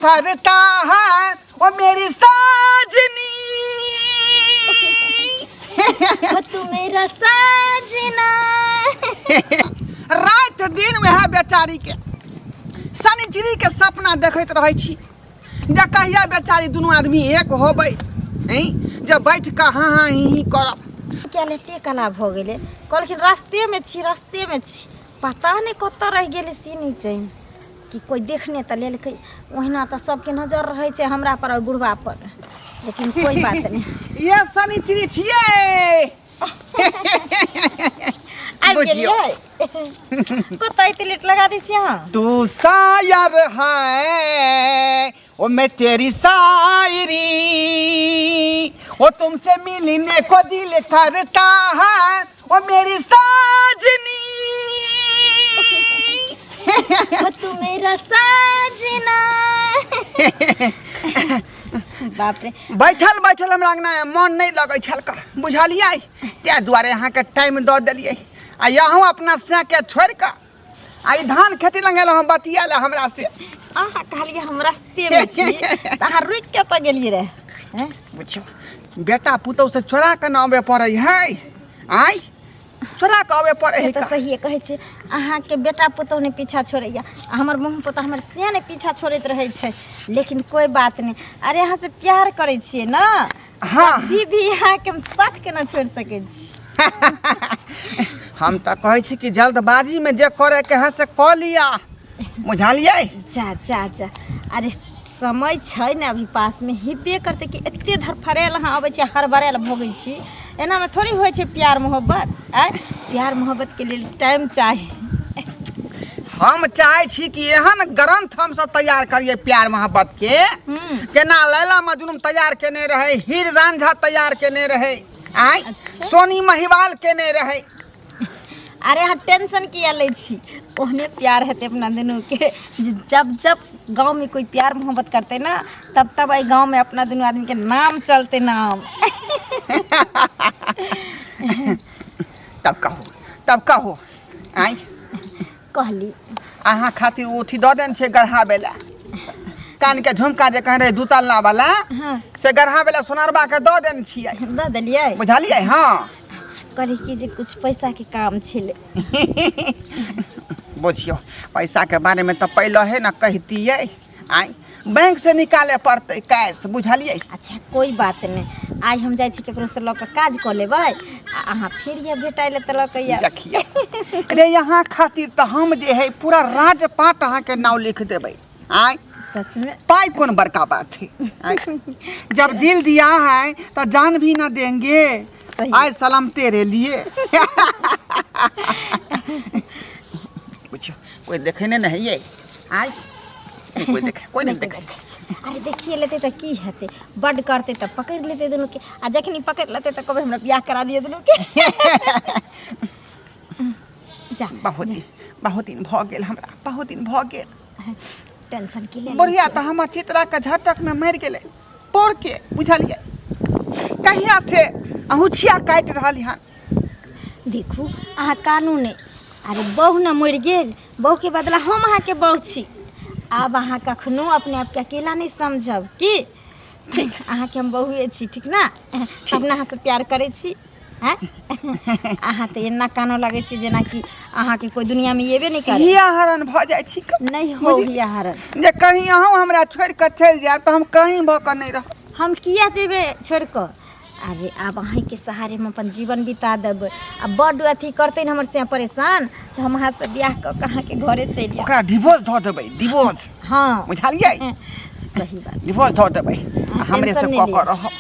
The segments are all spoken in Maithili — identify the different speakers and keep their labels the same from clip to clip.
Speaker 1: करता है वो मेरी साजनी।
Speaker 2: वो तू मेरा साजना।
Speaker 1: राति दिन वएह बेचारी के शनिचरी के सपना देखैत रहै छी जे कहिया बेचारी दुनू आदमी एक होबै हैं, जे बैठ कऽ हाँ हाँ ही ही करब।
Speaker 2: किया ने एते केना भऽ गेलै? कहलखिन रास्तेमे छी, रास्तेमे छी, पता नहि कतऽ रहि गेलै से नहि छै कि कोइ देखने तऽ लेलकै। ओहिना तऽ सबके नजर रहै छै हमरा पर और बुढ़वा पर, लेकिन कोइ बात नहि।
Speaker 1: इहे शनिचरी छियै।
Speaker 2: आबि
Speaker 1: बुझियौ।
Speaker 2: गेलियै? कतऽ एते लेट लगा दै छियै अहाँ?
Speaker 1: तू शायर है ओ मैं तेरी शायरी, वो तुमसे मिलने को दिल करता है वो मेरी साजनी।
Speaker 2: वो तू मेरा साजना। बाप रे।
Speaker 1: बैठल बैठल हमरा अंगना में मन नहीं लगै छल का, बुझलियै? ताहि दुआरे अहाँके टाइम दऽ देलियै आ अहूँ अपना सैके छोड़ि कऽ आ ई धान खेती लग एलहुँ बतिया लए हमरा से।
Speaker 2: अहाँ कहलियै हम रस्तेमे छी तऽ अहाँ रुकि कतऽ गेलियै रहे? हैं?
Speaker 1: बुझियौ, बेटा पुतहु से चोरा कऽ ने अबे पड़ै है, आँय, चोरा कऽ अबे पड़ै
Speaker 2: से
Speaker 1: है।
Speaker 2: तऽ सहिए कहै छी, अहाँके बेटा पुतहु नहि पीछा छोड़ैया आ हमर मुँह पुतहु हमर से नहि पीछा छोड़ैत रहै छै। लेकिन कोइ बात नहि, अरे अहाँ से प्यार करै छियै ने।
Speaker 1: हाँ।
Speaker 2: कभी भी अहाँके हम साथ केना छोड़ि सकै छी?
Speaker 1: हम तऽ कहै छी कि जल्दबाजीमे जे करैके है से कऽ लिअ, बुझलियै?
Speaker 2: जा जा जा, अरे समय छै ने अभी पासमे, हेबे करतै कि एते धरफड़ायल अहाँ अबै छी, हड़बड़ायल भोगै छी। एनामे थोड़ी होइ छै प्यार मोहब्बत। आँय, प्यार मोहब्बतके लेल टाइम चाही।
Speaker 1: हम चाहै छी कि एहन ग्रंथ हमसब तैयार करियै प्यार मोहब्बत के, जेना लैला मजनू तैयार केने रहै, हीर रांझा तैयार केने रहै, आँय।
Speaker 2: अच्छा।
Speaker 1: सोनी महिवाल केने रहै।
Speaker 2: अरे अहाँ टेंशन किया लै छी? ओहने प्यार हेतै अपना दुनूके जे जब जब गाँवमे कोइ प्यार मोहब्बत करतै ने, तब तब एहि गाँवमे अपना दुनू आदमीके नाम चलतै, नाम।
Speaker 1: तब कहू, तब कहू, आँय।
Speaker 2: कहली।
Speaker 1: अहाँ खातिर ओ अथी दऽ देने छै गढ़ाबै लए, कानके झुमका जे कहने रहै दू तल्ला वाला। से गढ़ाबै लए सोनारबा के दऽ देने छियै।
Speaker 2: दऽ देलियै?
Speaker 1: बुझलियै? हँ।
Speaker 2: कहली कि जे कुछ पैसाके काम छलै।
Speaker 1: बुझियौ, पैसाके बारेमे तऽ पहिले हे ने कहितियै। आँय, बैंक से निकाले पड़तै कैश, बुझलियै?
Speaker 2: अच्छा, कोइ बात नहि, आइ हम जाइ छी ककरोसँ लऽ कऽ काज कऽ लेबै आ अहाँ फेर यऽ भेटाइ लए तऽ लऽ कऽ आयब।
Speaker 1: देखियौ रे, यहाँ खातिर तऽ हम जे है पूरा राजपाट अहाँके नाम लिख देबै। आँय।
Speaker 2: सचमे?
Speaker 1: पाई कौन बड़का बात है? आँय? जब दिल दिया है तो जान भी ना देंगे।
Speaker 2: सही।
Speaker 1: आय सलाम तेरे लिए। पूछो, कोई देखे नहीं है ये? आय नहीं, कोई देखे, कोई नहीं देखे।
Speaker 2: अरे देखिए लेतै तऽ की हेतै? बड्ड करतै तऽ पकड़ि लेतै दुनूके आ जखनी पकड़ि लेतै तऽ कहबै हमरा बियाह करा दिअ दुनूके। जा।
Speaker 1: बहुत दिन, बहुत दिन भऽ गेल हमरा, बहुत दिन भऽ गेल।
Speaker 2: टेंशन की ले?
Speaker 1: बुढ़िया तऽ हमर चित्रा के झटक में मरि गेलै पोर के, बुझलियै? कहिया से अहुछिया काटि रहल हन।
Speaker 2: देखू, अहाँ कानू नहि। अरे बहु ने मरि गेल, बहुके बदला हम अहाँके बहु छी। आब अहाँ कखनो अपने आपके अकेला नहि समझब की ठीक। अहाँके हम बहुए छी, ठीक ने? अपना अहाँसँ प्यार करै छी। आँय, अहाँ तऽ एना कानऽ लगै छी जेनाकि अहाँके कोइ दुनियामे एबे नहि करे।
Speaker 1: हिया हरण भऽ जाइ छी।
Speaker 2: नहि हो हिया हरण।
Speaker 1: जे कहीं अहूँ हमरा छोड़ि कऽ चलि जायब तऽ हम कहीं भऽ कऽ नहि रहब।
Speaker 2: हम किया जेबै छोड़ि कऽ? अरे आब अहीँके सहारे हम अपन जीवन बिता देबै आ बड्ड अथी करतै ने हमर से परेशान तऽ हम अहाँसँ बियाह कऽ कऽ अहाँके घरे चलि जायब।
Speaker 1: ओकरा डिवोर्स धऽ देबै, डिवोर्स।
Speaker 2: हँ।
Speaker 1: बुझलियै?
Speaker 2: सही बात।
Speaker 1: डिवोर्स धऽ देबै आ हमरे से
Speaker 2: टेंशन नहि
Speaker 1: कऽ कऽ
Speaker 2: लिअ।
Speaker 1: रहब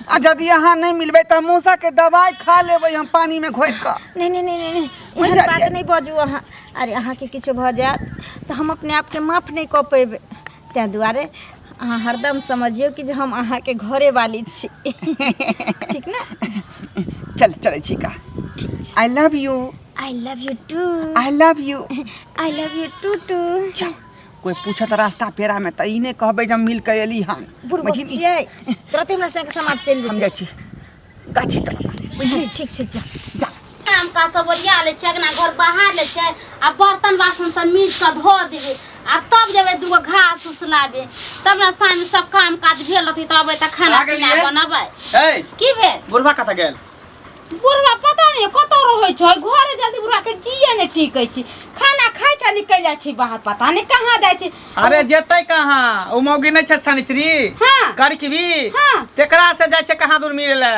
Speaker 1: आ यदि अहाँ नहि मिलबै तऽ मूसाके दवाइ खा लेबै हम पानिमे घोरि कऽ।
Speaker 2: नहि नहि नहि नहि नहि, एहन
Speaker 1: बुझलियै?
Speaker 2: बात नहि बाजू अहाँ। अरे अहाँके किछो भऽ जायत तऽ हम अपने आपके माफ नहि कऽ पेबै। ताहि दुआरे अहाँ हरदम समझियौ कि जे हम अहाँके घरे वाली छी, ठीक ने?
Speaker 1: चल, चलै छी का।
Speaker 2: ठीक छै।
Speaker 1: I love you.
Speaker 2: I love you too.
Speaker 1: I love you.
Speaker 2: I love you too too.
Speaker 1: चल, कोइ पूछत रास्ता पेरा में तऽ ई नहि कहबै जे हम मिल कऽ एली हन।
Speaker 2: बुढ़बक
Speaker 1: बुझली?
Speaker 2: छियै, तुरते हमरा संगे समाज चलि
Speaker 1: हम
Speaker 2: जेतै।
Speaker 1: जाइ छी गाछी तरफ, बुझली?
Speaker 2: ठीक छै, जा।
Speaker 1: जा।
Speaker 3: काम काज सब ओरिया लै छै, अगना घर बहार लै छै आ बर्तन बासन सब मिल कऽ धो देबै। आ तब जेबै दूगो घास उस लाबे तब ने साँझ सब काम काज भेल रहतै तब अबै तऽ खाना
Speaker 4: आ
Speaker 3: पीना
Speaker 4: गेलियै?
Speaker 3: बनबै।
Speaker 4: ए
Speaker 3: की भेल?
Speaker 4: बुढ़वा कतऽ गेल?
Speaker 3: बुढ़वा पता नहीं कतौ रहै छै, घरे जल्दी बुढ़वा के जिए नहीं टिकै छै, खाना खाइ छै निकलि जाइ छै बाहर, पता नहीं कहाँ जाइ छै।
Speaker 4: अरे जेतै कहाँ, ओ मौगी नहि छै शनिचरी?
Speaker 3: हाँ।
Speaker 4: करकबी?
Speaker 3: हाँ।
Speaker 4: तेकरा से जाइ छै कहाँ दूर मिले ले।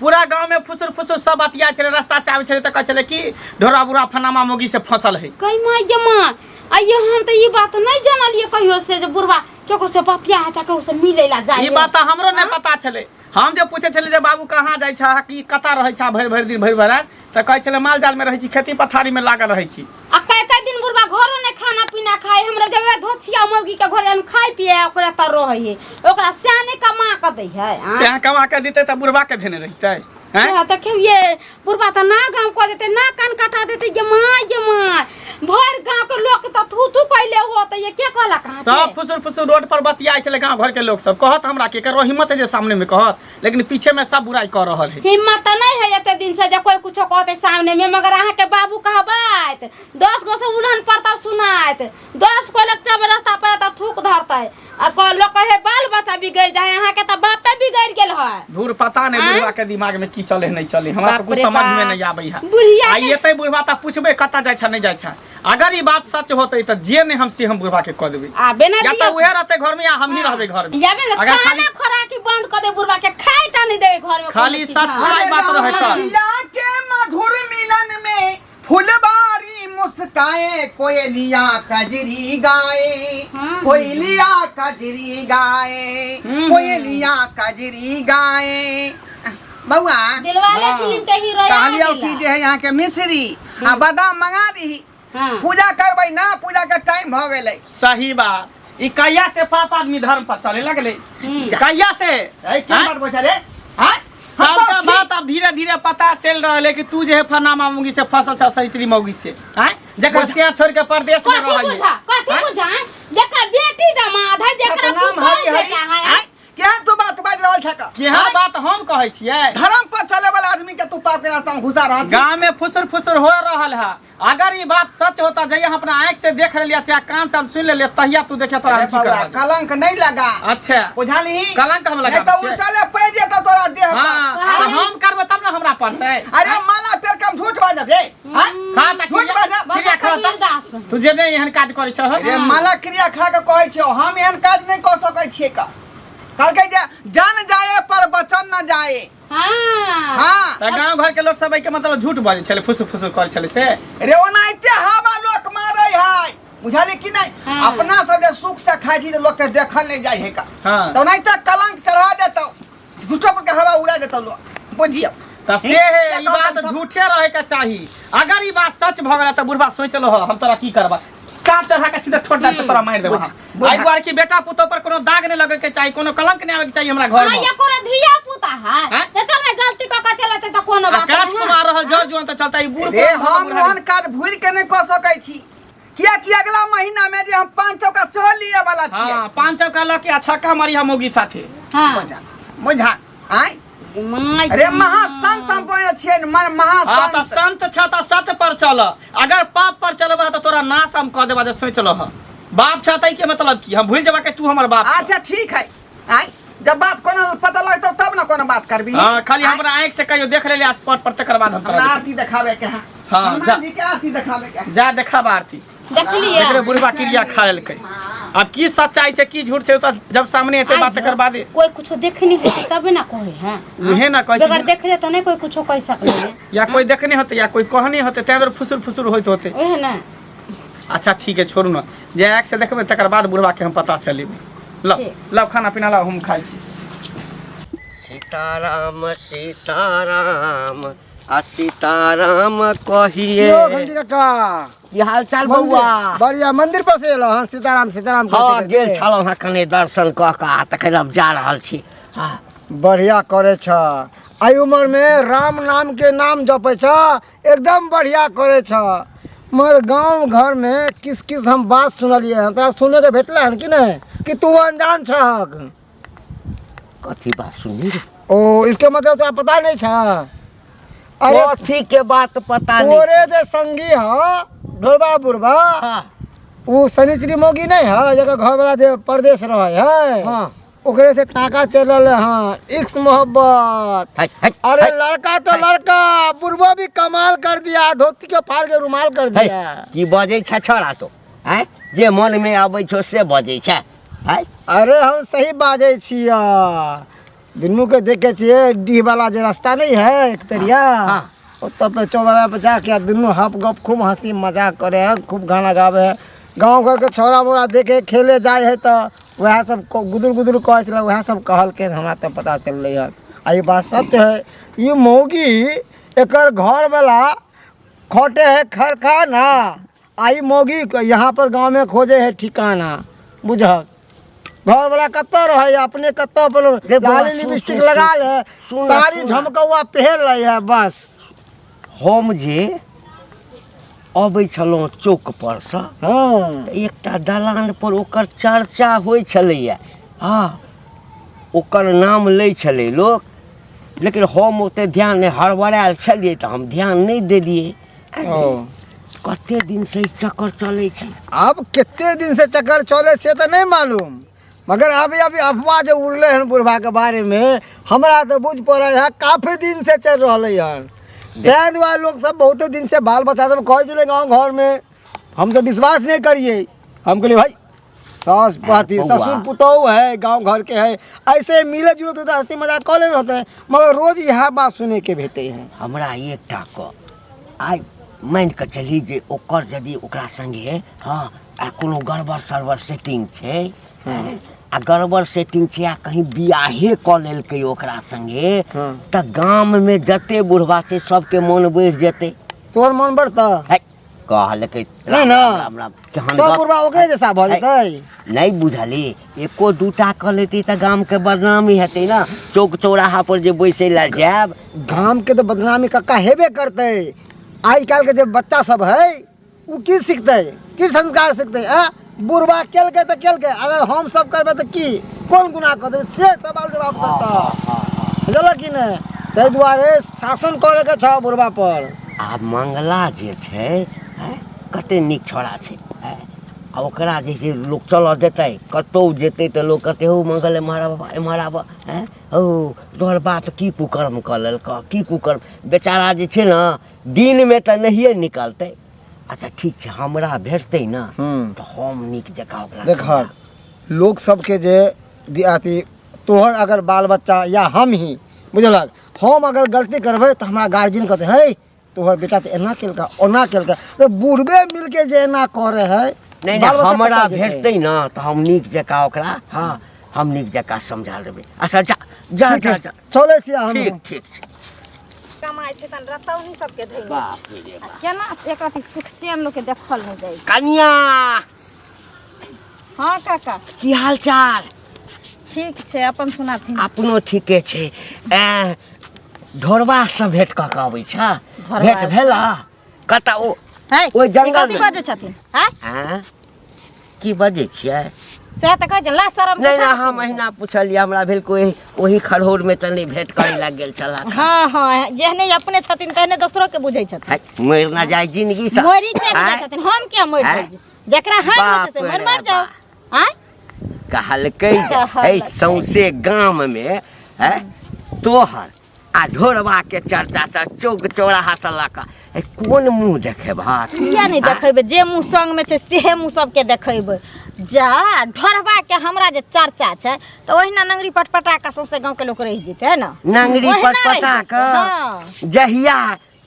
Speaker 4: पूरा गांव में फुसुर फुसुर सब बतिया छलै, रास्ता से आबै छलै तऽ कहै छलै कि ढोरा बुढ़ा फनामा मौगी से फसल है।
Speaker 3: कई माय गे माँ, आइयो हम तऽ ई बात नहीं जानलियै कहियो से जे बुढ़वा केकरो से बतिया छै, केकरो से मिलै ला जाइ।
Speaker 4: ई बात तऽ हमरो नहि पता छलै। हम जे पूछै छलियै जे बाबू कहाँ जाइ छह, की कतऽ रहै छह भरि भरि दिन भरि भरि राति, तऽ कहै छलै माल जाल में रहै छी, खेती पथारी में लागल रहै छी।
Speaker 3: आ कै कै दिन बुढ़वा घरो नहीं खाना पीना खाए, हमरा जब धोछिया मौगी के घर हम खाए पिए ओकरा तर रहै है, ओकरा सियाने कमा के दै है। आँ?
Speaker 4: से कमा के दितै तऽ बुढ़वा के धेने रहितै हैं?
Speaker 3: से देखियौ ये बुढ़वा तऽ ना गाँव कऽ देतै, ना कान कटा देतै। गे माँ गे माँ, भरि गाँव के लोक तऽ थू थू कैले होतै। ये के कहलक अहाँके?
Speaker 4: सब फुसुर फुसुर रोड पर बतियाइ छलै गाँव घर के लोग सब। कहत हमरा के ककरो हिम्मत है जे सामने में कहत, लेकिन पीछे में सब बुराई कऽ रहल है।
Speaker 3: हिम्मत तऽ नहीं है एते दिन से जे कोई कुछो कहते सामने में, मगर अहाँके बाबू कहबैत 10 गो से उल्हन पड़ता सुनाइत, 10 गो लग जब रास्ता पर तऽ थूक धरतै आ कह लोग कहे बाल बच्चा बिगड़ जाए, अहाँके तऽ बापे बिगड़ गेल है।
Speaker 4: धूर पता नहीं
Speaker 3: आँय?
Speaker 4: बुढ़वा के दिमाग में की चले नहीं चले, हमरा तो
Speaker 3: बाप
Speaker 4: कुछ
Speaker 3: रे
Speaker 4: समझ में
Speaker 3: बाप।
Speaker 4: नहीं आबै है।
Speaker 3: बुढ़िया
Speaker 4: आ एतै बुढ़वा तऽ पूछबै कतऽ जाइ छै नहीं जाइ छै। अगर ई बात सच होतै तऽ जे नहीं हम से हम बुढ़वा के कह देबै।
Speaker 3: आ बेना
Speaker 4: या तऽ
Speaker 3: दियौ।
Speaker 4: उहे रहतै घर में या हमही रहबै घर में।
Speaker 3: याबे ने
Speaker 4: अगर
Speaker 3: खाना
Speaker 4: खाली
Speaker 3: खोराकी बंद कर दे बुढ़वा के, खाए टा नहीं देवे घर में कोनो
Speaker 4: खाली
Speaker 3: चीज।
Speaker 4: सच्चाई
Speaker 3: हाँ।
Speaker 4: बात रहै तऽ।
Speaker 1: रसिया के मधुर मिलन में फुलबारी मुस्काए, कोयलिया कजरी गाए, कोयलिया कजरी गाए, कोयलिया कजरी गाए। बउआ
Speaker 3: दिलवाले
Speaker 4: हाँ।
Speaker 3: फिल्म के हीरो आ
Speaker 1: कहलियौ
Speaker 3: गेला।
Speaker 1: कि जे है यहाँ के मिश्री आ बादाम मंगा दीही।
Speaker 3: हाँ।
Speaker 1: पूजा करबै ना, पूजा के टाइम भ गेलै।
Speaker 4: सही बात, ई कहिया से पाप आदमी धर्म पर चले लगले, कहिया से?
Speaker 1: ए की
Speaker 4: आँय?
Speaker 1: बात बोल रे? आँय?
Speaker 4: सबटा
Speaker 1: हम
Speaker 4: बात अब धीरे धीरे पता चल रहल है कि तू जे है फनामा मौगी से फसल छ, सरिचरी मौगी से, आँय? जकर सिया छोड़ के परदेश में
Speaker 3: कथी
Speaker 4: रहल है।
Speaker 3: बुझा, कथी
Speaker 4: आँय?
Speaker 3: बुझा? जेकर बेटी दमाद है, जेकरा
Speaker 1: सतनाम
Speaker 3: पुतोह
Speaker 1: हरि हरि।
Speaker 3: बेटा है।
Speaker 1: आँय? केहन तू बात बाजि रहल छक?
Speaker 4: केहन
Speaker 1: आँय?
Speaker 4: बात हम कहै छियै?
Speaker 1: धर्म पर चले वाला आदमी के तू पाप के रास्ता में घुसा रहल छी।
Speaker 4: गांव में फुसुर फुसुर हो रहल है। अगर ई बात सच होता, जहिया हम अपना आँख से देख लेलियै, चाहे कान से हम सुन लेलियै, तहिया तू देखे तोरा
Speaker 1: अरे
Speaker 4: हम की
Speaker 1: बौआ,
Speaker 4: करब।
Speaker 1: कलंक नहीं लगा।
Speaker 4: अच्छा।
Speaker 1: बुझलही?
Speaker 4: कलंक हम
Speaker 1: नहीं
Speaker 4: लगाबै
Speaker 1: तो
Speaker 4: छियै।
Speaker 1: उल्टा ले पड़ जेतौ तोरा देह पर।
Speaker 4: हाँ,
Speaker 3: हाँ।
Speaker 4: तऽ हम करबै तब ने हमरा पड़तै।
Speaker 1: अरे माला पेर के हम झूठ बाजब रे? हाँ?
Speaker 4: खा तऽ
Speaker 1: झूठ
Speaker 4: क्रिया-
Speaker 1: बाजब?
Speaker 4: क्रिया खा
Speaker 3: बाबा
Speaker 4: तऽ।
Speaker 3: कबीरदास।
Speaker 4: तू जे नहि एहन काज करै छह।
Speaker 1: अरे माला क्रिया खा के कहै छियौ, हम एहन काज नहीं कऽ सकै छियै। का कहलकै जे जान जाए पर बचन न जाए।
Speaker 3: हाँ।
Speaker 1: हाँ।
Speaker 4: तऽ गाँव घर के लोग सब एहिके मतलब झूठ बाजै छलै, फुसुर फुसुर करै छलै से।
Speaker 1: रे ओनाहिते हवा लोक मारै है, बुझलियै कि नहीं?
Speaker 3: हाँ।
Speaker 1: अपना सब जे सुख से खाइ छी तऽ लोक के देखल नहीं जाइ है का।
Speaker 4: हाँ।
Speaker 1: तऽ ओनाहिते कलंक चढ़ा देतौ, झूठो पर के हवा उड़ा देतौ लोक, बुझियौ।
Speaker 4: तऽ से है, ई
Speaker 1: क्या
Speaker 4: बात
Speaker 1: कहत
Speaker 4: झूठे रहे के चाही। अगर ई बात सच भऽ गेलै तऽ बुढ़बा सोचि लहो हम तोरा की करबा, चार चढ़ा के सीधा ठोर डाल के तोरा मारि देबो।
Speaker 1: बुझा, बुझा।
Speaker 4: एहि दुआरे कि बेटा पुतोह पर कोनो दाग नहि लगे के चाही, कोनो कलंक नहि आबे के चाही हमरा घर
Speaker 3: हाँ,
Speaker 4: में।
Speaker 3: ये कोनो धिया पुता है।
Speaker 4: हाँ?
Speaker 3: तो चल मैं गलती कऽ के चलते तऽ कोनो
Speaker 4: आ
Speaker 3: बात
Speaker 4: काज
Speaker 3: नहीं।
Speaker 4: कुमार रहल जर जुआन तऽ चलता, ई बूढ़
Speaker 1: रे
Speaker 4: पुरान
Speaker 1: हम
Speaker 4: बुढ़ारी।
Speaker 1: ओहन काज भूल के नहीं कऽ सकै छी, कियाकि अगला महीना में जे हम 500 का सेहो लिए वाला छियै।
Speaker 4: हाँ, 500 का लऽ के आ छक्का मारी हम मौगी साथे।
Speaker 3: हाँ।
Speaker 1: बुझा, बुझा, आँय?
Speaker 3: My
Speaker 1: अरे महासंत हम बनल छियै,
Speaker 4: हाँ, तऽ
Speaker 1: महासंत।
Speaker 4: संत छ तऽ सत्य पर चल, अगर पाप पर चलबह तऽ तोरा नाश हम कऽ देबह, जे सोचि लह। बाप छ तऽ के मतलब की हम भूलि जेबह कि तू हमर बाप छ?
Speaker 1: अच्छा ठीक है, आँय जब बात कोनो पता लगतौ तब ना कोनो बात करबी।
Speaker 4: हाँ, खाली
Speaker 1: आँय?
Speaker 4: हमरा आँखि से कहियो देख लेले स्पॉट पर, तकर बाद हम तोरा
Speaker 1: हमरा
Speaker 4: देखब।
Speaker 1: आरती देखावे के है।
Speaker 4: हाँ,
Speaker 1: हनुमान
Speaker 4: जा।
Speaker 1: जी के आरती देखावे के है।
Speaker 4: जा देखाब आरती।
Speaker 3: देखलियै?
Speaker 4: देखले बुढ़बा क्रिया खा लेलकै। आब की सच्चाई छै की झूठ छै, ओ तऽ जब सामने एतै बात तकर बादे।
Speaker 3: कोई कुछो देखनी होतै तबे ना कहे है।
Speaker 4: उहे ना कहै
Speaker 3: बगैर
Speaker 4: छी।
Speaker 3: देखले तऽ नहीं कोई कुछो कह सकले है।
Speaker 4: या कोई देखने होतै या कोई कहने होतै, ताहि दुआरे फुसुर फुसुर होइत होतै।
Speaker 3: ओहे ना।
Speaker 4: अच्छा ठीक है, छोड़ू ना, जे आँखि से देखबै तकर बाद बुढ़बा के हम पता चलेबै। लाउ
Speaker 3: ठीक।
Speaker 4: लाउ खाना पीना लाउ, हम खाइ छी।
Speaker 5: सीताराम सीताराम आ सीताराम कहिए।
Speaker 6: यो घंटी काका,
Speaker 5: की हाल चाल बौआ?
Speaker 6: बढ़िया। मंदिर पर से एलो हन सीताराम सीताराम
Speaker 5: हाँ,
Speaker 6: करते
Speaker 5: गेल
Speaker 6: करते?
Speaker 5: छलहुँ हँ कने दर्शन कऽ कऽ आ तखन अब जा रहल छी। हाँ।
Speaker 6: बढ़िया करे छ, एहि उम्र में राम नाम के नाम जपै छ, एकदम बढ़िया करे छ। मगर गांव घर में किस किस हम बात सुनलिए हन, तोरा सुने के भेटले हन कि नहीं कि तू अनजान छहक?
Speaker 5: कथी बात सुनी रे?
Speaker 6: ओ इसके मतलब तोरा पता नहीं छ? अरे
Speaker 5: कथी के बात पता नहीं।
Speaker 6: तोरे जे संगी ह ढोरबा बुढ़बा,
Speaker 5: हाँ।
Speaker 6: ओ शनिचरी मौगी नहीं है जकर घरवाला जे परदेश रहे है।
Speaker 5: हाँ।
Speaker 6: ओकरे से टाका चलल है। हाँ, इश्क मोहब्बत।
Speaker 5: हट, हट,
Speaker 6: अरे
Speaker 5: हट,
Speaker 6: लड़का तो लड़का, बुढ़बो भी कमाल कर दिया, धोती के फाड़ के रुमाल कर
Speaker 5: हट।
Speaker 6: दिया।
Speaker 5: की बजै छै छोड़ा तो आँय, जे मनमे अबै छौ से बजै छै आँय।
Speaker 6: अरे हम सही बाजै छियै, दुनू के देखे छियै। डीह वाला जे रास्ता नहीं है एक पेरिया,
Speaker 5: हाँ।
Speaker 6: ओतऽ पे चौबरा पे जाके आ दुनू हप गप खूब हंसी मजाक करे है, खूब गाना गावे है। गाँव घर के छौड़ा मोड़ा देखे खेले जाए है तऽ वएह सब गुदुर गुदुर कहै छलै, वएह सब कहलकै, हमरा तऽ पता चललै हन। आ ई बात सत्य है, ई मौगी एकर घरवला खटे है खरखाना, आ ई मौगी यहाँ पर गाँव में खोजे है ठिकाना। बुझक घरवला कतऽ रहै, अपने कतऽ अपन
Speaker 5: रे बौआ,
Speaker 6: लाली
Speaker 5: सुन,
Speaker 6: लिपस्टिक
Speaker 5: सुन,
Speaker 6: लगा
Speaker 5: सुन,
Speaker 6: ले,
Speaker 5: सुन ना,
Speaker 6: साड़ी
Speaker 5: सुन ना।
Speaker 6: झमकौआ पहिर लै है बस।
Speaker 5: हम जे अबै छलहुँ चौक परसँ तऽ एकटा दलान पर ओकर चर्चा होइ छलैया। हँ, ओकर नाम लै छलै लोक, लेकिन हम ओते ध्यान नहि, हड़बड़ायल छलियै तऽ हम ध्यान नहि देलियै।
Speaker 6: ओ।
Speaker 5: कते दिनसँ ई चक्कर चलै छै?
Speaker 6: आब कते दिन से चक्कर चले से तऽ नहि मालूम, मगर अभी अभी अफवाह जे उड़लै हन बुढ़बा के बारे में, हमरा तऽ बुझ पड़ै है काफी दिन से चलि रहलै हन। ताहि दुआरे लोक सब बहुते दिन से बाल बच्चा सब कहै छलै गाँव घर में, हम तऽ विश्वास नहि करियै। हम कहलियै भाई सास पति
Speaker 5: बौआ।
Speaker 6: ससुर पुतोहु है, गाँव घर के है, ऐसे मिले जुले तो हंसी मजाक कऽ लेने होते, मगर रोज इएह बात सुने के भेटे है।
Speaker 5: हमरा एकटा कह, आइ मानि कऽ चली जे ओकर यदि ओकरा संगे हँ आ कोनो गड़बड़ सड़बड़ सेटिंग छै, आ गड़बड़ सेटिंग छै आ कहीं बियाहे कऽ लेलकै ओकरा संगे, तऽ गाममे जते बुढ़बा छै सबके मोन बढ़ि जेतै।
Speaker 6: तोहर मन बढ़तऽ?
Speaker 5: है, कहलकै
Speaker 6: नहि ने?
Speaker 5: राम राम राम केहन
Speaker 6: सब
Speaker 5: गप।
Speaker 6: बुढ़बा ओकरे जैसा भऽ जेतै।
Speaker 5: नहि बुझली, एको दूटा कऽ लेतै तऽ गामके बदनामी हेतै ने, चौक चौराहा पर जे बैसै लए जायब।
Speaker 6: गाम के तऽ बदनामी कक्का हेबे करतै। आइ काल्हिके जे बच्चा सब है ओ की सिखतै, की संस्कार सिखतै? आ बुढ़बा केलकै तऽ केलकै, अगर हम सब करबै तऽ की कोन गुनाह कऽ देबै, से सवाल जवाब करतै, बुझलक कि नहि? ताहि दुआरे शासन करैके छौ बुढ़बा पर।
Speaker 5: आ मंगला जे छै आँय, कते नीक छौड़ा छै आँय, आ ओकरा जे छै लोक चलऽ देतै? कतहु जेतै तऽ लोक कहतै, हौ मंगल, एम्हर आबऽ, एम्हर आबऽ। आँय हौ, तोहर बाप की कुकर्म कऽ लेलकऽ, की कुकर्म? बेचारा जे छै ने दिनमे तऽ नहिए निकलतै। अच्छा ठीक छै, हमरा भेटतै ने तऽ हम नीक जकाँ ओकरा
Speaker 6: देखहक, लोक सबके जे अथी तोहर अगर बाल बच्चा या हम ही, बुझलक, हम अगर गलती करबै तऽ हमरा गार्जियन कहतै, हे तोहर बेटा तऽ एना केलका, ओना केलका। तऽ बुढ़बे मिलके जे एना करे है।
Speaker 5: नहि
Speaker 6: बाल
Speaker 5: नहि,
Speaker 6: बच्चा
Speaker 5: हमरा
Speaker 6: कतऽ जेतै?
Speaker 5: भेटतै ने तऽ हम नीक जकाँ ओकरा, हँ, हम नीक जकाँ समझा देबै। अच्छा जा जा।
Speaker 6: ठीक
Speaker 5: जा
Speaker 6: है,
Speaker 5: जा।
Speaker 6: चलै छी हम।
Speaker 5: ठीक ठीक छै।
Speaker 3: कमाइ छै तहन रतौनी सबके धैने छै।
Speaker 5: बाप रे
Speaker 3: आ केना एक रति सुख चैन लोकके देखल नहि जाइ छै।
Speaker 5: कनिया।
Speaker 3: हँ काका।
Speaker 5: की हाल चाल?
Speaker 3: ठीक छै, अपन सुनाथिन।
Speaker 5: अपनो ठीके छै। ए ढोरबा से भेंट कऽ के अबै छ?
Speaker 3: ढोरबा
Speaker 5: भेंट
Speaker 3: से।
Speaker 5: भेल कतऽ ओ
Speaker 3: है
Speaker 5: ओहि
Speaker 3: ई
Speaker 5: जंगल
Speaker 3: कथी
Speaker 5: मे।
Speaker 3: बजै छथिन? आँय?
Speaker 5: आँ? की बजै छियै?
Speaker 3: सएह तऽ कहै छै, ला शरम
Speaker 5: नहि
Speaker 3: के
Speaker 5: नहि, हम अहिना पुछलियै, हमरा भेल कोई ओही खरहोर में तऽ नहि भेंट करै लए गेल छला।
Speaker 2: हाँ हाँ, जेहने अपने छथिन तेहने दोसरो के बुझै छथिन।
Speaker 5: है, मरि ना जाय जिंदगी से।
Speaker 2: मरि किया नहि जाइ
Speaker 5: आँय?
Speaker 2: छथिन? हम किया मरि
Speaker 5: आँय?
Speaker 2: जाइ? जकरा हानि होइ छै से
Speaker 5: बाप
Speaker 2: मरि
Speaker 5: रे
Speaker 2: मरि जाउ। आँय?
Speaker 5: कहलकै जे
Speaker 2: कहलकै।
Speaker 5: है सौंसे गाम में है तोहर आ ढोरबा के चर्चा छ चौक चौराहा से लऽ कऽ, है कोन मुँह देखेबहक?
Speaker 2: किया नहि देखेबै? जे मुँह संग में छै सेहे मुँह सबके देखेबै। जा ढोरबा के हमरा जे चर्चा छै तऽ ओहिना नंगरी पटपटा कऽ सौंसे गाँव के लोक रहि जेतै, है ने?
Speaker 5: नंगरी
Speaker 2: ओहिना रहि
Speaker 5: पटपटा
Speaker 2: जेतै,
Speaker 5: कऽ।
Speaker 2: हँ।
Speaker 5: जहिया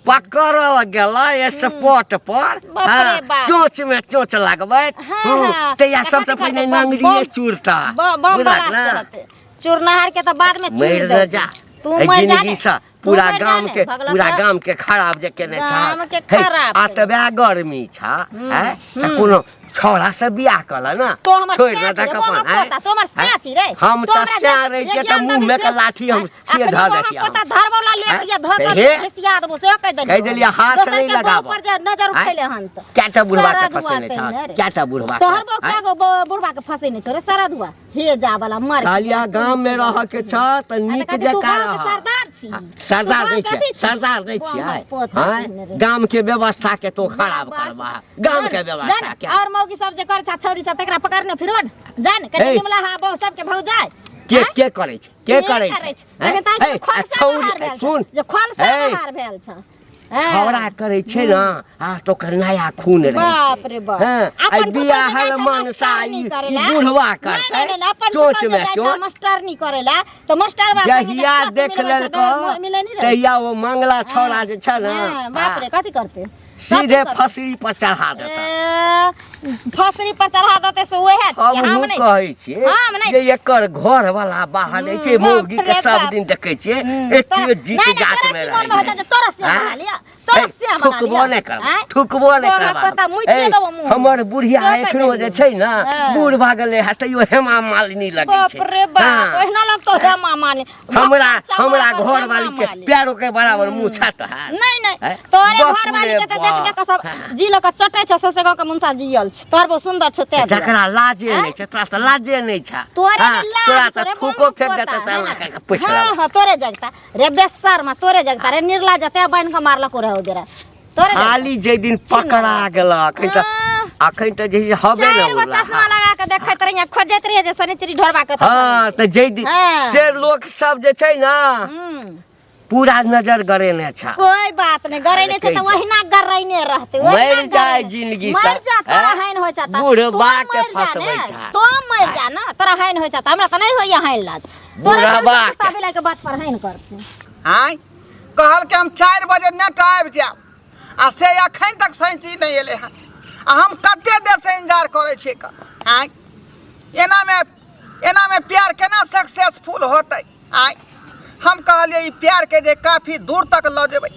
Speaker 5: पकड़ल गेल स्पॉट पर,
Speaker 2: बाप रे
Speaker 5: हाँ,
Speaker 2: बाप।
Speaker 5: चोंच में चोंच लगबैत,
Speaker 2: हाँ, हाँ।
Speaker 5: तहिया
Speaker 2: तखन
Speaker 5: सबसँ
Speaker 2: की
Speaker 5: पहिने
Speaker 2: करतै? बम-
Speaker 5: नंगरिये
Speaker 2: बम-
Speaker 5: चूरता।
Speaker 2: बम
Speaker 5: बुझलक
Speaker 2: ब्लास्ट
Speaker 5: ने?
Speaker 2: करतै। चूरनहार के तऽ बाद में चूर
Speaker 5: मरि न
Speaker 2: देतै।
Speaker 5: जा
Speaker 2: तू
Speaker 5: एहि
Speaker 2: मरि जा
Speaker 5: जिंदगी
Speaker 2: ने।
Speaker 5: से
Speaker 2: तू
Speaker 5: पूरा
Speaker 2: मरि जा
Speaker 5: गाम
Speaker 2: ने,
Speaker 5: के
Speaker 2: भगलक
Speaker 5: पूरा
Speaker 2: का।
Speaker 5: गाम के खराब जे केने छ।
Speaker 2: गाम के
Speaker 5: हे,
Speaker 2: खराब
Speaker 5: आ
Speaker 2: केने।
Speaker 5: तऽ वएह गर्मी छ, हैं? तऽ कोनो छौड़ा से बियाह कऽ ले ने,
Speaker 2: तो हमर
Speaker 5: छोड़ि
Speaker 2: सैं
Speaker 5: न
Speaker 2: छी रे,
Speaker 5: दऽ
Speaker 2: तो हमर
Speaker 5: अपन, हैं?
Speaker 2: पोता, तो हमर सैं छी रे।
Speaker 5: हम
Speaker 2: तो
Speaker 5: तऽ
Speaker 2: हमरा
Speaker 5: सैं
Speaker 2: जे-
Speaker 5: रहितियै
Speaker 2: जे
Speaker 5: तऽ
Speaker 2: ज्ञान
Speaker 5: मुँह में
Speaker 2: देबही
Speaker 5: के
Speaker 2: से-
Speaker 5: लाठी हम से
Speaker 2: अखनी
Speaker 5: धऽ
Speaker 2: तो हम
Speaker 5: दैतियै हम।
Speaker 2: पोता धरवला ले
Speaker 5: हैं?
Speaker 2: के धऽ
Speaker 5: तऽ
Speaker 2: कऽ
Speaker 5: हे,
Speaker 2: घिसिया देबो, सेहो कहि देलियै।
Speaker 5: कहि देलियै, हाथ
Speaker 2: दोसर
Speaker 5: नहि
Speaker 2: के बाप
Speaker 5: लगाबऽ।
Speaker 2: पर जे नजर
Speaker 5: हैं?
Speaker 2: उठेले हन तऽ।
Speaker 5: कएटा बुढ़बा के
Speaker 2: सारा धुआं
Speaker 5: फँसेने छह?
Speaker 2: कयने रे।
Speaker 5: कएटा बुढ़बा के?
Speaker 2: तोहर बौआ
Speaker 5: हैं?
Speaker 2: कए गो बुढ़बा के फँसेने छौ रे? सारा धुआ हे जा वाला मर।
Speaker 5: कहलियै गाम में रहऽ के छ तऽ
Speaker 2: आ तऽ
Speaker 5: नीक
Speaker 2: कहतै, तू
Speaker 5: जकाँ
Speaker 2: गाँव के
Speaker 5: रह।
Speaker 2: सरदार छी
Speaker 5: सरदार
Speaker 2: तू
Speaker 5: नहि
Speaker 2: कथी
Speaker 5: छियै
Speaker 2: छी?
Speaker 5: सरदार नहि
Speaker 2: बम
Speaker 5: छियै
Speaker 2: पोता
Speaker 5: आँय?
Speaker 2: केने रे।
Speaker 5: गाम के व्यवस्था के तो खराब
Speaker 2: बस।
Speaker 5: करबा गाम के
Speaker 2: जान,
Speaker 5: व्यवस्था
Speaker 2: जान,
Speaker 5: के
Speaker 2: और मौगी सब जे कर छा छौरी सब तकरा पकड़ने फिरो न जान कनी
Speaker 5: हे।
Speaker 2: निमला हा बहु सबके भौ जाय
Speaker 5: के
Speaker 2: आँय?
Speaker 5: के करै छै के करै छै
Speaker 2: तखन
Speaker 5: आँय?
Speaker 2: ताहि
Speaker 5: हे, आ
Speaker 2: खोलसा
Speaker 5: छौरी
Speaker 2: बहार भेल
Speaker 5: सुन
Speaker 2: छौ जे खोलसा
Speaker 5: हे।
Speaker 2: बहार भेल छौ
Speaker 5: छौड़ा करै छै ने आ तऽ ओकर नया खून रहै छै
Speaker 2: बाप रे बाप
Speaker 5: हँ
Speaker 2: अपन
Speaker 5: आइ
Speaker 2: पुतहु जे
Speaker 5: बियाहल
Speaker 2: जाइ छै
Speaker 5: मनसा
Speaker 2: मास्टरनी
Speaker 5: ई ई
Speaker 2: करेला।
Speaker 5: बुढ़वा
Speaker 2: नहि,
Speaker 5: करतै
Speaker 2: नहि, नहि, अपन
Speaker 5: चोच
Speaker 2: पुतहु जे
Speaker 5: मे
Speaker 2: जाइ छै
Speaker 5: चोच
Speaker 2: मास्टरनी करेला तऽ मास्टर बाप संगे जे
Speaker 5: जहिया
Speaker 2: साथ
Speaker 5: देख
Speaker 2: मिलबै छै,
Speaker 5: लेलको
Speaker 2: मिलै नहि रहै।
Speaker 5: तहिया ओ मंगला छौड़ा जे छै ने
Speaker 2: हँ, बाप रे कथी करतै
Speaker 5: सीधे
Speaker 2: कथी करतै?
Speaker 5: फसरी पर चढ़ा देता
Speaker 2: ए, फसरी पर चढ़ा देतै से उएह छियै हम
Speaker 5: हमहूँ
Speaker 2: नहि
Speaker 5: कहै छियै
Speaker 2: हम नहि
Speaker 5: जे एकर घर वाला बाहर नहि छै
Speaker 2: हम्म,
Speaker 5: मौगी के
Speaker 2: बाप रे
Speaker 5: सब
Speaker 2: बाप।
Speaker 5: दिन देखै छियै
Speaker 2: हम्म,
Speaker 5: एते जीत
Speaker 2: नहि, नहि,
Speaker 5: जात
Speaker 2: तोरा
Speaker 5: मे
Speaker 2: की मोनमे
Speaker 5: रहै
Speaker 2: होतौ जे तोरा से
Speaker 5: आँय?
Speaker 2: बना लिअ तोरा
Speaker 5: हे,
Speaker 2: से बना
Speaker 5: थुकबो
Speaker 2: लिअ
Speaker 5: नहि करब
Speaker 2: आँय?
Speaker 5: थुकबो नहि
Speaker 2: तोरा
Speaker 5: करब
Speaker 2: पता मुइटे
Speaker 5: हे,
Speaker 2: देबो मुँह।
Speaker 5: हमर बुढ़िया
Speaker 2: तोरा
Speaker 5: एखनो
Speaker 2: कहि
Speaker 5: जे छै ने
Speaker 2: हँ।
Speaker 5: बूढ़ भऽ गेलै हँ तैयो हेमा मालिनी लगै
Speaker 2: बाप
Speaker 5: छै
Speaker 2: रे बाप
Speaker 5: हँ।
Speaker 2: ओहिना लगतौ हेमा मालिनी
Speaker 5: हमरा
Speaker 2: चमड़ा
Speaker 5: हमरा
Speaker 2: पर
Speaker 5: घर
Speaker 2: हेमा
Speaker 5: वाली के
Speaker 2: मालिनी।
Speaker 5: पैरो के बराबर मुँह छत है
Speaker 2: नहीं नहीं
Speaker 5: हैं?
Speaker 2: तोरे
Speaker 5: बाप
Speaker 2: घर वाली
Speaker 5: रे
Speaker 2: के त देख देख के सब
Speaker 5: बाप।
Speaker 2: जी लक चटै छ सौंसे गाँव के मुनसा जियल छ तोहर बहुत सुंदर छ ते
Speaker 5: जकरा लाजे नहि छै तोरा तऽ लाजे नहि छै
Speaker 2: तोरे
Speaker 5: हँ,
Speaker 2: ने लाज
Speaker 5: तोरा
Speaker 2: छौ
Speaker 5: तऽ
Speaker 2: रे,
Speaker 5: थूको
Speaker 2: बम
Speaker 5: फेंक
Speaker 2: पोता,
Speaker 5: देतै तऽ
Speaker 2: है
Speaker 5: एना
Speaker 2: ना?
Speaker 5: कऽ के पूछि
Speaker 2: हाँ
Speaker 5: लेबै
Speaker 2: हाँ तोरे जगता रे बेसर मा तोरे जगता रे निर्ला जते बान्हि के मारलक रे ओ बेरा तोरे जगता।
Speaker 5: खाली जाहि दिन पकड़ा गेलक अखन तऽ
Speaker 2: आह।
Speaker 5: अखन तऽ जे हबे ने
Speaker 2: चारि गो
Speaker 5: उड़ला
Speaker 2: चश्मा लगा के देखैत रहिए खोजैत रहिए जे शनिचरी ढोरबा कतऽ
Speaker 5: हँ तऽ जाहि दिन
Speaker 2: हँ।
Speaker 5: से लोक सब जे छै ने
Speaker 2: हम्म,
Speaker 5: पूरा नजर गड़ेने छ
Speaker 2: कोई बात नहीं गरैने छै तऽ ओहिना गरैने रहतै ओहिना
Speaker 5: मरि जाय
Speaker 2: गरैने।
Speaker 5: जिंदगी सँ,
Speaker 2: मरि जा तोरा
Speaker 5: हैं?
Speaker 2: हानि होइ छह तऽ।
Speaker 5: बुढ़बा
Speaker 2: तों
Speaker 5: के
Speaker 2: मरि जा
Speaker 5: फंसबै
Speaker 2: ने,
Speaker 5: छह।
Speaker 2: तों मरि जा ने तोरा हानि होइ छह तऽ हमरा तऽ नहि होइए हानि लाज तोरा
Speaker 5: बुढ़बा
Speaker 2: कुत्ता
Speaker 5: के।
Speaker 2: बिलाइ के बात पर हानि करतै
Speaker 1: आँय कहलकै हम 4 बजे नेट आबि जायब आ से अखन तक सैंची नहि एलै हन आ हम कते देरसँ इंतजार करै छियै कऽ आँय एनामे एनामे प्यार केना सक्सेसफुल होतै आँय हम कहलियै ई प्यारके जे काफी दूर तक लऽ जेबै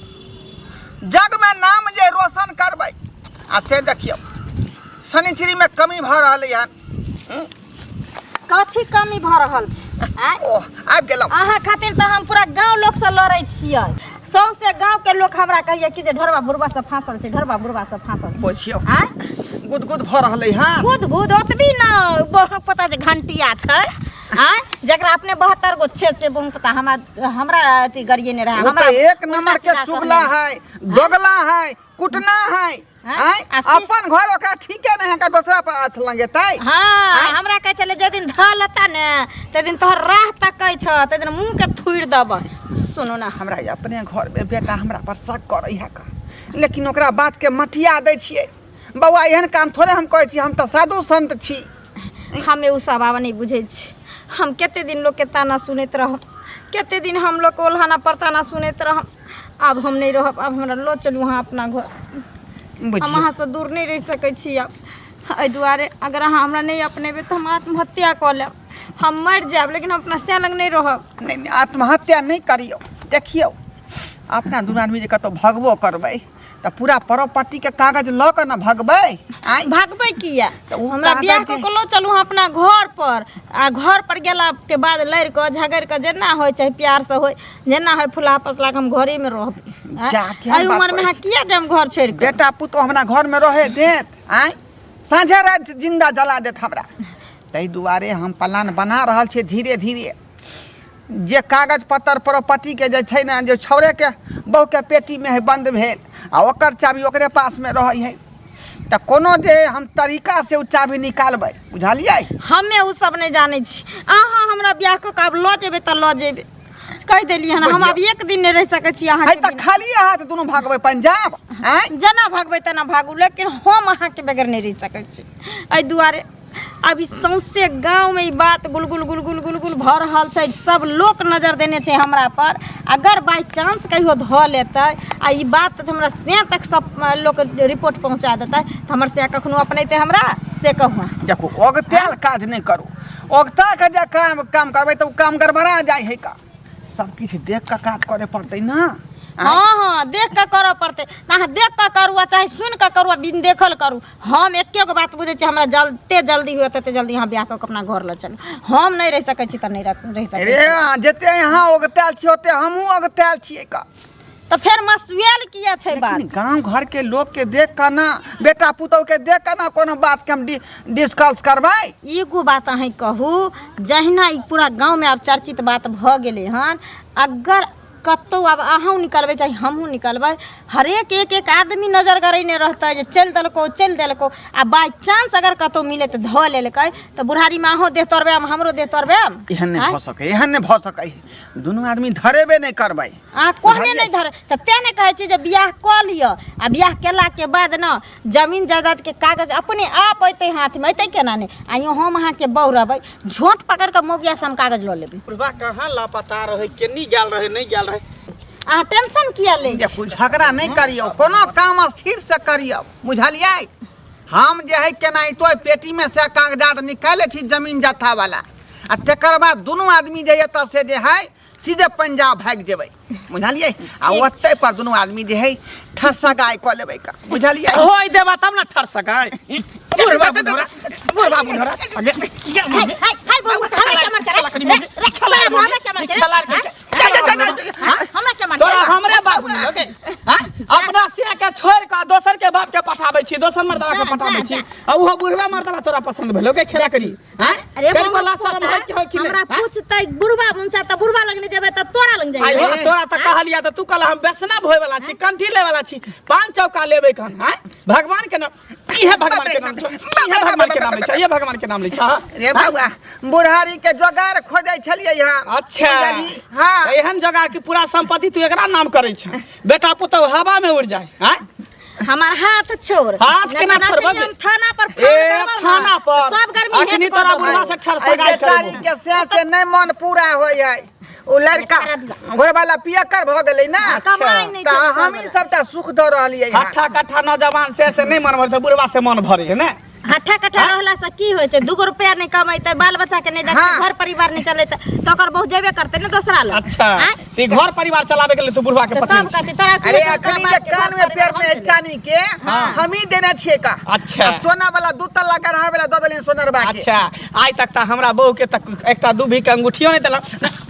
Speaker 1: जगमे नाम जे रोशन करबै आ से देखियौ शनिचरीमे कमी भऽ रहलै हन
Speaker 2: कथी कमी भऽ रहल छै आँय
Speaker 1: ओह आबि गेलहुँ
Speaker 2: अहाँ खातिर तऽ हम पूरा गाँव लोकसँ लड़ै छियै सौंसे गाँवके लोक हमरा कहैया कि जे ढोरबा बुढ़बा सब फाँसल छै ढोरबा बुढ़बा सब फाँसल छै
Speaker 1: बुझियौ
Speaker 2: आँय
Speaker 1: गुदगुद भऽ रहलै हन
Speaker 2: गुद गुद ओतबी न बहुक पता जे घंटिया छै आँय जकरा अपने 72 गो छेद से बहुक पता हमरा हमरा अथी गरिएने रहै
Speaker 1: ओ
Speaker 2: हमरा
Speaker 1: तऽ एक
Speaker 2: उल्टा
Speaker 1: नंबर के
Speaker 2: सीधा
Speaker 1: चुगला
Speaker 2: करने
Speaker 1: है दोगला है कुटना है
Speaker 2: हाँ?
Speaker 1: आँय
Speaker 2: आ से-
Speaker 1: अपन घर ओकरा ठीके नहीं है का दोसरा पर आछ लगेतै
Speaker 2: हाँ
Speaker 1: आँय?
Speaker 2: हमरा कहै छलै जाहि दिन धऽ लेता ने ताहि दिन तोहर राह तकै छह ताहि दिन मुँहके थुड़ि देबह सुनू ने
Speaker 1: हमरा अपने घर में बेटा हमरा पर शक करै है का लेकिन ओकरा बात के मटिया दै छियै बौआ एहन काम थोड़े हम करै छी हम तऽ साधु संत छी
Speaker 2: हमे ओ सब आब नहि बुझै छी हम कते दिन लोकके ताना सुनैत रहब कते दिन हम लोक ओल्हाना पर ताना सुनैत रहब आब हम नहि रहब आब हमरा लऽ चलू अहाँ अपना घर हम
Speaker 1: बुझियौ
Speaker 2: अहाँसँ दूर नहि रहि सकै छी आब एहि दुआरे अगर अहाँ हमरा नहि अपनेबै तऽ हम आत्महत्या कऽ लेब हम मरि जायब लेकिन हम अपना सएह लग नहि रहब
Speaker 1: नहि नहि आत्महत्या नहि करियौ देखियौ अपना दुनू आदमी जे कतहु भगबो करबै तऽ पूरा प्रॉपर्टीके कागज लऽ कऽ ने भगबै आँय
Speaker 2: भागबै किया
Speaker 1: तऽ ओ
Speaker 2: हमरा
Speaker 1: कागज
Speaker 2: बियाह
Speaker 1: जे-
Speaker 2: कऽ के लऽ चलू अहाँ अपना घर पर आ घर पर गेला के बाद लड़ि कऽ झगड़ि कऽ जेना होइ चाहे प्यार से होइ जेना होइ फुला फसला के हम घरेमे रहबै आँय?
Speaker 1: जा, केहन
Speaker 2: एहि
Speaker 1: बात
Speaker 2: उमरमे
Speaker 1: करै
Speaker 2: अहाँ किया जायब घर छोड़ि कऽ
Speaker 1: बेटा पुतोह हमरा घरमे रहै देत आँय साँझे राति जिन्दा जला देत हमरा ताहि दुआरे हम प्लान बना रहल छियै धीरे धीरे जे कागज पत्तर प्रॉपर्टीके जे छै ने जे छौड़ेके बहुके पेटीमे है बन्द भेल आ ओकर चाभी ओकरे पासमे रहै है तऽ कोनो जे हम तरीकासँ ओ चाभी निकालबै बुझलियै
Speaker 2: हमे ओ सब नहि जानै छी अहाँ हमरा बियाह कऽ के आब लऽ जेबै तऽ लऽ जेबै कहि देलियै हन हम आब एक दिन नहि रहि सकै छी
Speaker 1: है
Speaker 2: अहाँके
Speaker 1: तऽ
Speaker 2: बिना।
Speaker 1: खालिए हाथ दुनू भागबै पंजाब आँय
Speaker 2: जेना भागबै तेना भागू लेकिन हम अहाँके बगैर नहि रहि सकै छी एहि दुआरे आब ई सौंसे गाँवमे ई बात गुलगुल गुलगुल गुलगुल भऽ रहल छै सब लोक नजर देने छै हमरा पर अगर बाइ चांस कहियो धऽ लेतै आ ई बात हमरा से तक सब लोक रिपोर्ट पहुँचा देतै तऽ हमर से कखनो अपनेतै हमरा से कहू अहाँ।
Speaker 1: देखू ओगतायल काज नहि करू ओगता के जे काम काम करबै तऽ ओ काम गड़बड़ा जाइ है का सब किछु देख कऽ काज करे पड़तै ने
Speaker 2: हँ हँ देख कऽ करऽ पड़तै तऽ अहाँ देख कऽ करू आ चाहे सुनि कऽ करू आ बिन देखल करू हम एके गो बात बुझै छी हमरा जते जल्दी हुए तते जल्दी अहाँ बियाह कऽ के अपना घर लऽ चलू हम नहि रहि सकै छी तऽ नहि रहि सकै
Speaker 1: रे
Speaker 2: छी
Speaker 1: अहाँ जते यहाँ ओगतायल छियै ओते हमहूँ ओगतायल छियै का
Speaker 2: तऽ फेर मसुएल किया छै बात
Speaker 1: लेकिन गाँव घर के लोग के देख कऽ ना बेटा पुतोह के देख कऽ ना कोनो बात के हम डिस्कस करबै
Speaker 2: एगो बात अहीं कहू जहिना ई पूरा गाँवमे आब चर्चित बात भऽ गेलै हन अगर कतहु आब अहूँ निकलबै चाहे हमहूँ निकलबै, हरेक एक एक आदमी नजर गड़ैने रहतै जे चलि देलकौ चलि देलकौ। आ बाइ चांस अगर कतहु मिले तऽ धऽ लेलकै तऽ बुढ़ारीमे अहूँ देह तोड़बै हमरो देह तोड़बै।
Speaker 1: एहन नहि भऽ सकै, एहन नहि भऽ सकै, दुनू आदमी धरेबे नहि करबै।
Speaker 2: अहाँ कहने नहि धर तऽ तेँ ने कहै छी जे बियाह कऽ लिअ, आ बियाह केलाके बाद ने जमीन जायदादके कागज अपने आप अयतै हाथमे, अयतै केना नहि? आइयो हम अहाँके बहु रहबै, झोंट पकड़ि कऽ मौगियासँ हम कागज लऽ लेबै।
Speaker 4: बुढ़बा कहाँ लापता रहै, केनी गेल रहै, नहि गेल रहै?
Speaker 2: अहाँ टेंशन किया लै छी?
Speaker 1: देखू, झगड़ा नहि करियौ, कोनो काम स्थिर से करियौ, बुझलियै? हम जे है केनाहितो एहि पेटीमे से कागजात निकालै छी जमीन जत्थावला, आ तकर बाद दुनू आदमी जे एतऽ से जे है सीधे पंजाब भागि जेबै, बुझलियै? आ ओतै पर दुनू आदमी जे है ठरसा गाय कऽ लेबै का, बुझलियै?
Speaker 4: होय देबा तब ने ठर सकै। बुढ़बा बुढ़ोरा, बुढ़बा बुढ़ोरा, अगे
Speaker 2: हाय हाय हाय बबू, हमरा के मार चला रे रे, साला हमरा के मार चला, हमरा के मार?
Speaker 4: तोरा हमरे बाबू लगे अपना से के छोड़ के दोसर के बाप के पठाबै छी, दोसर मर्दवा के पठाबै छी, आ उहो बुढ़वा मर्दवा तोरा पसंद भेलो के खेला करी? हैं?
Speaker 2: अरे
Speaker 4: करी
Speaker 2: मामा
Speaker 4: को शरम
Speaker 2: पोता,
Speaker 4: होय कि होय कि नहि?
Speaker 2: हमरा
Speaker 4: हैं?
Speaker 2: पूछतै बुढ़वा मुनसा तऽ बुढ़वा लग नहि जेबै तऽ तोरा लग
Speaker 4: आइ
Speaker 2: जेबै।
Speaker 4: हो, तोरा तऽ कहलिया तऽ तू कहला हम बेसना होय वाला छी, कंठी ले वाला छी, पान चौका लेबै कन। हैं? भगवान के नाम, इहे भगवान के नाम छौ, इहे भगवान के नाम लै छ, इहे भगवान के नाम लै छ।
Speaker 1: रे बौआ, बुढ़ारी के जोगार खोजै छलियै हँ।
Speaker 4: अच्छा।
Speaker 1: बुझलही? हँ।
Speaker 4: तऽ एहन जोगार कि पूरा संपत्ति तू एकरा नाम करै छ, बेटा पुतहु हवा में उड़ जाए। हैं?
Speaker 2: हमार हाथ छोड़।
Speaker 4: हाथ केना
Speaker 2: नहीं तऽ
Speaker 4: छोड़बै?
Speaker 2: अखनी हम थाना पर फोन
Speaker 4: ए
Speaker 2: करबौ ने,
Speaker 4: थाना पर
Speaker 2: सब गर्मी
Speaker 4: अखनी
Speaker 2: हेट
Speaker 4: तोरा
Speaker 2: कऽ
Speaker 4: बुढ़वा
Speaker 2: देबौ।
Speaker 4: से ठर
Speaker 1: एहि
Speaker 4: सगाई
Speaker 1: बेचारी
Speaker 4: करबो।
Speaker 1: के से से नहि मन पूरा होइ है, ओ लड़का घरवाला पियक्कर भऽ गेलै ने,
Speaker 2: कमाइ नहि
Speaker 1: तऽ
Speaker 2: छै।
Speaker 1: हमही सबटा सुख दऽ रहलियै हँ।
Speaker 4: हट्ठा कट्ठा नौजवान से से नहि मन भरै तऽ बुढ़वा से मन भरै है ने?
Speaker 2: हट्ठा कट्ठा रहला से की होइ छै? दूगो रुपया नहि कमेतै, बाल बच्चा के नहि देखतै,
Speaker 1: हाँ।
Speaker 2: घर परिवार नहि चलेतै तऽ ओकर बहु जेबे करतै ने दोसरा लग।
Speaker 4: अच्छा।
Speaker 2: आँय?
Speaker 4: तऽ ई घर परिवार चलाबे के लेल तू बुढ़वा के
Speaker 2: तऽ
Speaker 4: पठेने
Speaker 2: तब
Speaker 4: छी?
Speaker 2: कहतै तोरा
Speaker 1: अरे
Speaker 2: तोरा
Speaker 1: अखनी
Speaker 2: बाप
Speaker 1: जे
Speaker 2: के घर
Speaker 1: कान में
Speaker 2: परिवार
Speaker 1: पेरने
Speaker 2: हम चलेबै।
Speaker 1: चानी के हमही देने छियै का।
Speaker 4: अच्छा।
Speaker 1: आ सोना वाला दू तल्ला गढ़ा वाला दऽ देलियनि सोनरबा के।
Speaker 4: अच्छा, आइ तक तऽ हमरा बहू के तक एकटा दूभी के अंगूठियो नहि देलक।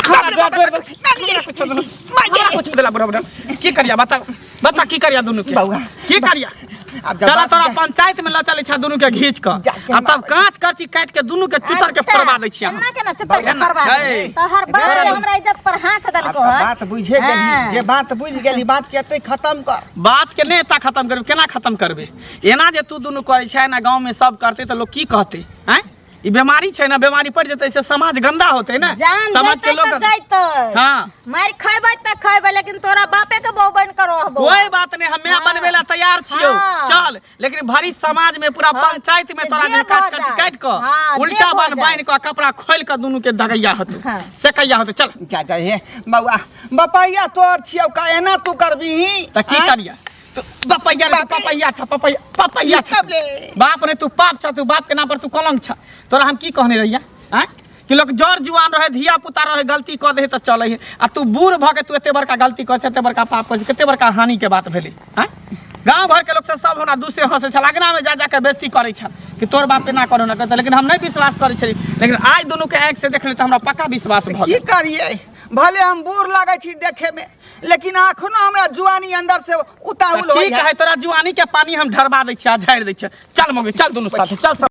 Speaker 4: हमरा डोर डोर देलक, हमरा कुछो देलक, हमरा कुछो देलक बुढ़ा बुढ़ा। की करिया बता, बता की करिया दुनू के?
Speaker 1: बौआ,
Speaker 4: की करिया?
Speaker 1: आब जब
Speaker 4: चला
Speaker 1: बात
Speaker 4: तोरा पंचायत में लऽ चलै छा दुनू के घीच कऽ,
Speaker 1: जा के
Speaker 4: आ तब
Speaker 1: हम
Speaker 4: कांच करची काटि के दुनू के चुतर के
Speaker 2: अच्छा,
Speaker 4: फोड़बा दै छियै हम।
Speaker 2: एना केना चुतर के फोड़बा
Speaker 4: है।
Speaker 2: देबै? तोहर बाप हमरा इज्जत पर हाथ
Speaker 1: आब
Speaker 2: देलको
Speaker 1: तऽ
Speaker 2: हन।
Speaker 1: बात बुझे गेली।
Speaker 2: हाँ।
Speaker 1: जे बात बुझि गेली, बात के एतै खत्म कर।
Speaker 4: बात के नहि एतऽ खत्म करबै, केना खत्म करबै? एना जे तू दुनू करै छै, एना गाँव में सब करतै तऽ लोक की कहतै? आँय, ई बीमारी छै ने, बीमारी पड़ि जेतै से समाज गंदा होतै ने।
Speaker 2: जान
Speaker 4: समाज के
Speaker 2: जेतै
Speaker 4: लोग
Speaker 2: तऽ जैतै।
Speaker 4: हाँ।
Speaker 2: मारि खैबै तऽ खैबै, लेकिन तोरा बापे के बहु बनि कऽ रहबौ।
Speaker 4: कोई बात नहीं, हम
Speaker 2: हाँ।
Speaker 4: बनबे ला तैयार छियौ।
Speaker 2: हाँ।
Speaker 4: चल, लेकिन भरी समाज में पूरा
Speaker 2: हाँ,
Speaker 4: पंचायत में
Speaker 2: से
Speaker 4: तोरा
Speaker 2: जे
Speaker 4: जे काज
Speaker 2: भऽ
Speaker 4: कर
Speaker 2: जाए।
Speaker 4: काट कऽ
Speaker 2: हाँ, जे
Speaker 4: उल्टा
Speaker 2: भऽ
Speaker 4: बान
Speaker 2: जाए।
Speaker 4: बान्हि कऽ कपड़ा खोलि कऽ दुनू के दगैया होतौ,
Speaker 2: हाँ।
Speaker 4: सेकैया होतौ। चल
Speaker 1: जा जा हे बौआ, बपैया तोर छियौ का, एना तू करबीही?
Speaker 4: तऽ की
Speaker 1: आँय?
Speaker 4: करिया? तू पपैया रे, तू
Speaker 1: बाप रे।
Speaker 4: पपैया छ, पपैया पपैया छ।
Speaker 1: बाप रे।
Speaker 4: बाप रे, तू पाप छ, तू बाप के नाम पर तू कलंक छ। तोरा हम की कहने रहिया? आँय, कि लोक जर जुआन रहे, धिया पुता रहे, गलती कऽ दे तऽ चलै है, आ तू बूढ़ भऽ के तू एते बड़का गलती कऽ, एते बड़का पाप कऽ, कते बड़का हानि के बात भेलै। आँय, गाँव घर के लोक सब सब हमरा दूसे हंसै छल, अगना में जा जा के बेइज्जती करै छल कि तोर बाप एना करो ना करतै, लेकिन हम नहि विश्वास करै छली, लेकिन आइ दुनू के आँखि से देखली तऽ हमरा पक्का विश्वास भऽ
Speaker 1: की
Speaker 4: गेल।
Speaker 1: करियै, भले हम बूढ़ लागै छी देखे में, लेकिन अखनो हमरा जुआनी अंदर से उताहुल
Speaker 4: ठीक
Speaker 1: होइया।
Speaker 4: है, तोरा जुआनी के पानी हम ढरबा दै छियै आ झाड़ि दै छियै। चल मम्मी, चल दुनू साथे चल।